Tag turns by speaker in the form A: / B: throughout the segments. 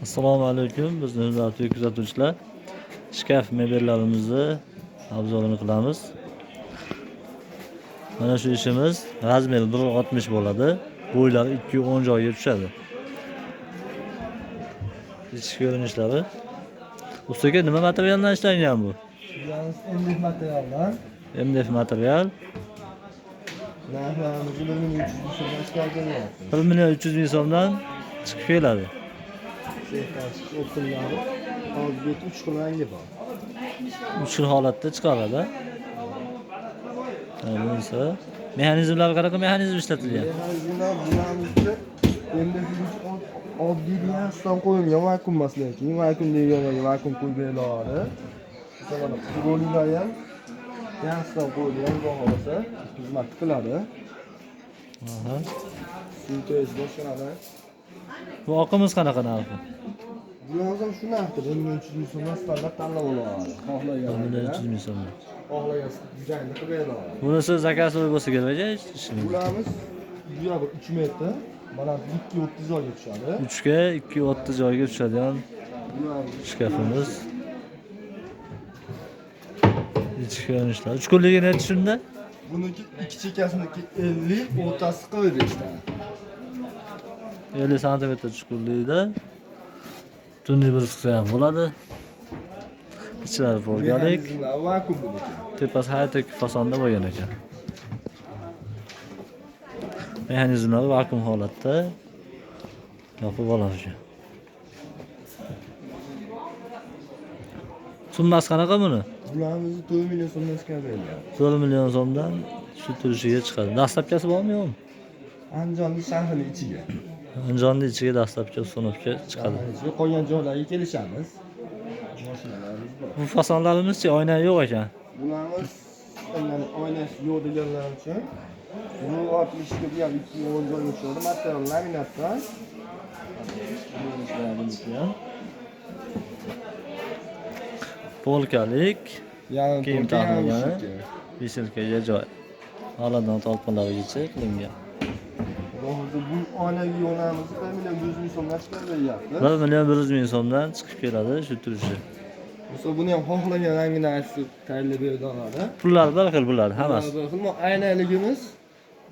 A: Assalomu alaykum, bizni hurmatli kuzatuvchilar. Shkaf mebellarimizni obzorini qilamiz. Mana shu ishimiz razmeri 1.60 bo'ladi. Bo'ylari 2.10 joyga tushadi. Ichki ko'rinishlari. Ustaga nima materialdan ishlangan bu?
B: Yalnız MDF materialdan.
A: MDF material.
B: Narxlarimiz 1 million 300 ming so'mdan chiqarib beryapti.
A: 1 million 300 ming so'mdan chiqib keladi.
B: Sexdan chiqish o'ptimlari hozir bu yerda 3 xil rangi bor.
A: 3 xil holatda chiqaradi. Ha, bunisi mexanizmlari qanaqa mexanizm ishlatilgan?
B: Mexanizmlar bularimizni MDF oddiy degan qo'yilgan vakuum emas, lekin vakuum deganlarga vakuum qo'yib beriladi. Masalan, roliklar ham yangidan qo'yilgan, xudo xohlasa xizmat qiladi.
A: Aha.
B: Sintez boshqalari.
A: Bu oqimiz qanaqa narxi?
B: Bularimiz ham shu narxda 1 million 300 ming so'mdan standart tanlab oladi.
A: 1 million 300 ming so'mdan.
B: Xohlagan dizaynni qilib beriladi.
A: Bunisi zakaz bo'lsa kerak, ishini.
B: Bularimiz bu yoq 3 metr, balandligi 2.30 joyga tushadi.
A: 3 ga 2.30 joyga tushadigan
B: Bularimiz
A: shkafimiz. Ichki ko'rinishlar. Chuqurligi nechi shunda?
B: Buniki ikki chekkasiniki 50, o'rtasi 45 ta.
A: 50 santimetr chuqurlikda. Tunni bir chiqsa ham bo'ladi. Ichlari polgalik.
B: Mexanizmlar vakuum buniki.
A: Tepasi high-tech fasonda bo'lgan ekan. Mexanizmlari vakuum holatda yopib olar ekan. Summasi qanaqa buni?
B: Bularimizni 4 million so'mdan chiqarib beryapti.
A: 4 million so'mdan shu turishiga chiqadi. Dastlabkasi bormi yo'qmi?
B: Andijonni shahrini ichiga.
A: Andijonni ichiga dastlabki установка chiqadi.
B: Shahrini ichiga qolgan joylarga kelishamiz. Mashinalarimiz bor.
A: Bu fasonlarimizchi oyna yo'q ekan.
B: Bularimiz yani oynasi yo'q deganlar uchun bu 62 bu ham 210 joyga tushadi. Material laminatdan.
A: Bunisi ham. Polkalik
B: Yarim
A: Kiyim
B: polka, yarim
A: taxlagani.
B: shilka.
A: Visilkaga joy. Oladon tolqonlarigacha qilingan.
B: Xudo xohlasa bu oynali yo'llarimizni 1 million 100 ming so'mdan chiqarib beryapti.
A: 1 million 100 ming so'mdan chiqib keladi shu turishi.
B: Misol buni ham xohlagan rangini aytib tayyorlab beradi.
A: Pullari bir xil bular hammasi.
B: Bir xil aynaligimiz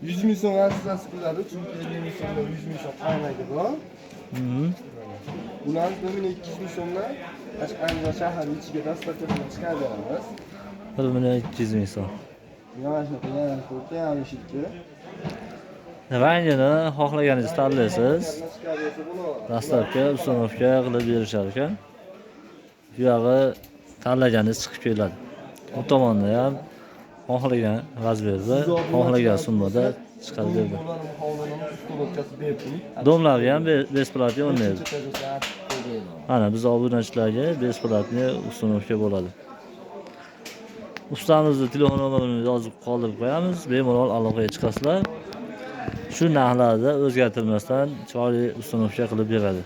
B: 100 ming so'm arziyasi qiladi, chunki 50 ming so'mdan 100 ming so'm aynagi bor. Bularni 1 million 200 ming so'mdan Andijon shahri ichiga dostavka bilan chiqarib beramiz.
A: 1 million 200 ming so'm.
B: Mana shunaqa yarim polka, yarim shilka.
A: Rangini xohlaganingizni tanlaysiz.
B: Chiqarib bersa bo'ladi.
A: Dastlabki установка qilib berishar ekan. Bu yog'i tanlaganingiz chiqib keladi. Bu tomonda ham xohlagan razmerda, xohlagan summada chiqarib berdi. Domlari ham bесплатный o'rnaydi. Mana biz obunachilarga bесплатный установка bo'ladi. Ustamizni telefon nomerini yozib qoldirib qo'yamiz. Bemalol aloqaga chiqasizlar. Shu narxlarda o'zgartirmasdan chiroyli установка qilib beradi.